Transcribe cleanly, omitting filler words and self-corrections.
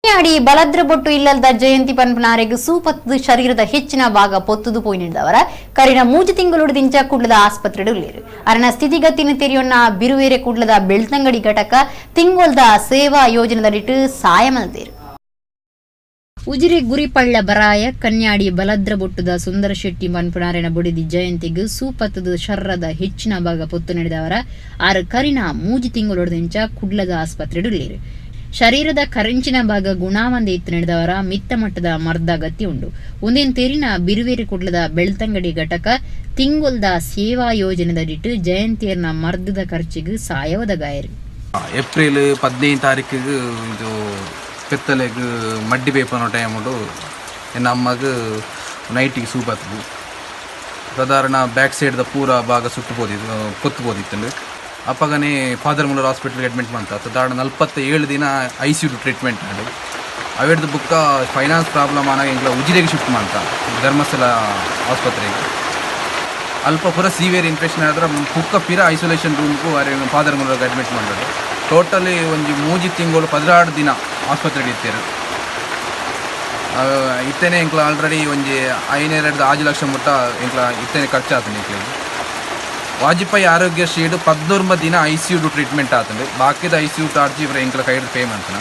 ಕನ್ಯಾಡಿ ಬಲದ್ರಬೊಟ್ಟು ಇಲ್ಲದ ಜಯಂತಿ ಪನ್ಪನಾರೆಗ್ ಸೂಪತ್ತದ ಶರೀರದ ಹೆಚ್ಚಿನ ಭಾಗ ಪೊತ್ತುದು ಪೋಯಿನಿಡ್ದವರ ಕರಿನ ಮೂಜಿ ತಿಂಗಳು ದಿಂಚ ಕುಡ್ಲದ ಆಸ್ಪತ್ರೆಡ್ ಉಲ್ಲೇರು. ಅರನ ಸ್ಥಿತಿಗತಿನ ತೆರಿಯೊನ್ನ ಬಿರುವೇರೆ ಕುಡ್ಲದ ಬೆಳ್ತಂಗಡಿ ಘಟಕ ತಿಂಗೊಲ್ದ ಸೇವಾ ಯೋಜನೆದಡಿಟ್ಟು ಸಾಯ ಮಲ್ತೇರು. ಉಜಿರೆ ಗುರಿಪಳ್ಳ ಬರಾಯ ಕನ್ಯಾಡಿ ಬಲದ್ರಬೊಟ್ಟುದ ಸುಂದರ ಶೆಟ್ಟಿ ಪನ್ಪುನಾರೆನ ಬುಡಿದಿ ಜಯಂತಿಗ್ ಸೂಪತ್ತದ ಶರ್ರದ ಹೆಚ್ಚಿನ ಭಾಗ ಪೊತ್ತು ನಡೆದವರ ಆರು ಕರಿನ ಮೂಜಿ ತಿಂಗಳೊಡ್ದಿಂಚ ಕುಡ್ಲದ ಆಸ್ಪತ್ರೆಡ್ ಉಲ್ಲೇರು. ಶರೀರದ ಕರೆಂಚಿನ ಭಾಗ ಗುಣಾವಂದೆ ಇತ್ತು ನಡೆದವರ ಮಿತ್ತ ಮಟ್ಟದ ಮರ್ದಾಗತಿ ಉಂಡು. ಒಂದೇನ್ ತೆರಿನ ಬಿರುವೇರಿ ಕುಡ್ಲದ ಬೆಳ್ತಂಗಡಿ ಘಟಕ ತಿಂಗೊಲ್ದ ಸೇವಾ ಯೋಜನೆದಡಿಟ್ಟು ಜಯಂತಿಯರ್ನ ಮರ್ದದ ಖರ್ಚಿಗೆ ಸಾಯವದ ಗಾಯರು. ಏಪ್ರಿಲ್ 15 ತಾರೀಕಿಗೆ ಇದು ಪೆತ್ತಲೆಗ್ ಮಡ್ಡಿ ಬೇಪನ ಟೈಮುಡು ಎನ್ನ ಅಮ್ಮಗ್ ನೈಟಿಗೆ ಸೂಪ್ ಆತದು. ಸಾಧಾರಣ ಬ್ಯಾಕ್ ಸೈಡ್ದ ಪೂರ ಭಾಗ ಸುಟ್ಟು ಪೋದಿತ್ತು, ಪೊತ್ತು ಪೋದಿತ್ತುಂಡು. ಅಪ್ಪಗನೇ ಫಾದರ್ ಮುಲ್ಲರ್ ಹಾಸ್ಪಿಟಲ್ಗೆ ಅಡ್ಮಿಟ್ ಮಂತ ಸಾಧಾರಣ 47 ದಿನ ಐಸಿಯು ಟ್ರೀಟ್ಮೆಂಟ್ ಆಂಡ್. ಅವೆಡ್ದು ಬುಕ್ಕ ಫೈನಾನ್ಸ್ ಪ್ರಾಬ್ಲಮ್ ಆನಾಗ ಎಂಕ್ಲ ಉಜಿರೆಗೆ ಶಿಫ್ಟ್ ಮಂತ ಧರ್ಮಸ್ಥಳ ಆಸ್ಪತ್ರೆಗೆ. ಅಲ್ಪ ಪೂರ ಸಿವಿಯರ್ ಇನ್ಫೆಕ್ಷನ್ ಆದ್ರೆ ಬುಕ್ಕ ಪಿರ ಐಸೋಲೇಷನ್ ರೂಮ್ಗೂ ಫಾದರ್ ಮುಲ್ಲರ್ಗೆ ಅಡ್ಮಿಟ್ ಮಾಡೋದು. ಟೋಟಲಿ ಒಂಜಿ ಮೂಜಿ ತಿಂಗಳು 12 ದಿನ ಆಸ್ಪತ್ರೆಗೆ ಇತ್ತೇರು. ಇತ್ತೇನೆ ಎಂಕ್ಲ ಆಲ್ರೆಡಿ ಒಂಜಿ ಐನೇರಡ್ದು ಆಜು ಲಕ್ಷ ಮುಟ್ಟ ಎಂಕ್ಲ ಇತ್ತೇನೆ ಖರ್ಚಾತಂಡು. ಎಂಕ್ಲೆಗ್ ವಾಜಪೇಯಿ ಆರೋಗ್ಯ ಶ್ರೀಡ್ 11 ದಿನ ಐಸಿಯು ಟ್ರೀಟ್ಮೆಂಟ್ ಆತಂಡು. ಬಾಕಿದ ಐಸಿಯು ಚಾರ್ಜ್ ಇವ್ರ ಎಂಕ್ಲ ಕೈಡ್ ಪೇ ಮಾಡ್ತಾನ.